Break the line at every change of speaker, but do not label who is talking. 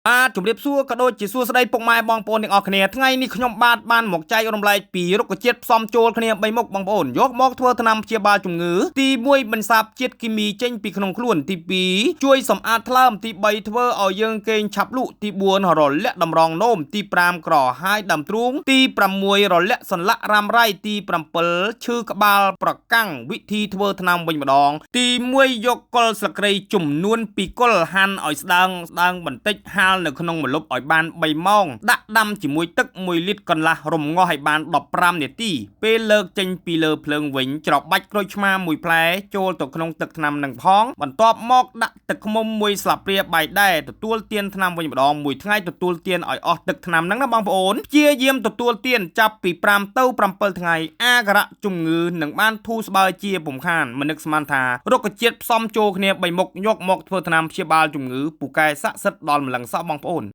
បាទជំរាបសួរក៏ដូចជាសួស្តីពុកម៉ែបងប្អូនទាំងអស់គ្នាថ្ងៃនេះខ្ញុំបាទបានមកចែករំលែកពីរុក្ខជាតិផ្សំចូលគ្នា3មុខបងប្អូនយកមកធ្វើថ្នាំព្យាបាលជំងឺទី1បន្សាបជាតិគីមីចេញពីក្នុងខ្លួនទី2ជួយសម្អាតថ្លើមទី3ធ្វើឲ្យយើងគេងឆាប់លក់ទី4រលាក់តម្រងនោមទី5ក្រហាយដើមទ្រូងទី6រលាក់សន្លាក់រ៉ាំរ៉ៃទី7ឈឺក្បាលប្រកាំងវិធីធ្វើថ្នាំវិញម្ដងទី1យកគល់ស្លឹកគ្រៃចំនួន2គល់ហាន់ឲ្យស្ដើងស្ដើងបន្តិចហាលនៅក្នុងម្លប់ឲ្យបាន3ម៉ោងដាក់ដាំជាមួយទឹក1លីត្រកន្លះរំងាស់ឲ្យបាន15នាទីពេលលើកចេញពីលើភ្លើងវិញច្របាច់ក្រូចឆ្មាមួយផ្លែចូលទៅក្នុងទឹកថ្នាំនឹងផងបន្ទាប់មកដាក់ទឹកឃ្មុំមួយស្លាបព្រាបាយដែរទទួលទានថ្នាំវិញម្ដងមួយថ្ងៃទទួលទានឲ្យអស់ទឹកថ្នាំហ្នឹងណាបងប្អូនព្យាយាមទទួលទានចាប់ពី5ទៅ7ថ្ងៃអាការៈជំងឺនឹងបានធូរស្បើយជាពុំខានមិននឹកស្មានថារុក្ខជាតិផ្សំចូលគ្នា3មុខយកមកធ្វើថ្នាំព្យាបាលជំងឺពូកែស័ក្តិសិទ្ធិដល់ម្លឹងសោះបងប្អូន។